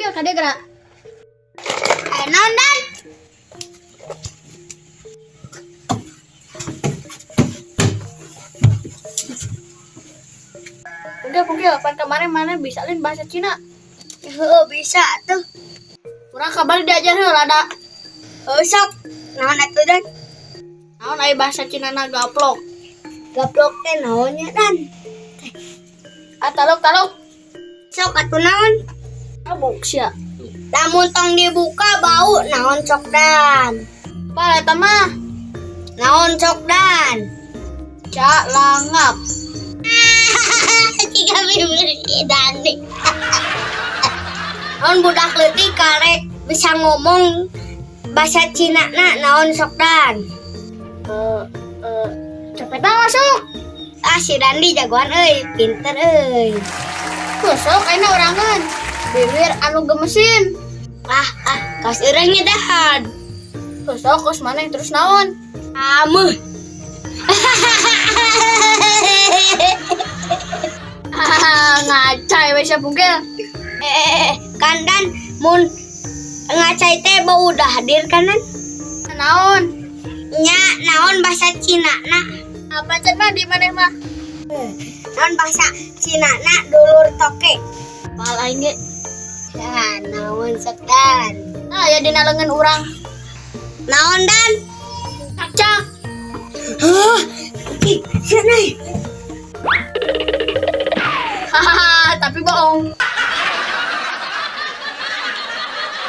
Pungkil kade gerak. Aya naon, Dan? Pungkil, pungkil, pan kemarin mana bisa lin bahasa Cina? Heuh, bisa tuh. Kurang kabar diajar heula da. Heuh, sok. Naon atuh, Dan? Naon aya bahasa Cina na gaplok? Gaplok teh naonnya, Dan? Ah, taluk taluk. Sok atuh naon? Abuk sia. Lamun tong dibuka bau naon sok, Dan? Pal eta mah. Naon sok, Dan? Cak langap. Jika bibir Dani. Naon budak leutik karek bisa ngomong bahasa Cina na naon sok, Dan? Eh eh cepet masuk. Ah, si Dandi jagoan euy, pinter euy. Tuh sok ayeuna orangan. Bibir anu gemesin. Ah, ah, kos urang nyedahan. Tuh sok kos mana yang terus naon? Amuh. Ngacai we sia, Pungkil. Eh, kan Dan, mun ngacai teh bau udah hadir kan, Dan? Naon? Nya naon bahasa Cina na? Apa cenah di maneh mah? Naon bahasa Cina na dulur toke? Pal aing ge. Ya, naon sok, Dan? Nah, ya dina leungeun urang. Naon, Dan? Cak-cak. Hah? Ih, sia, Nay. Hahaha, tapi bohong.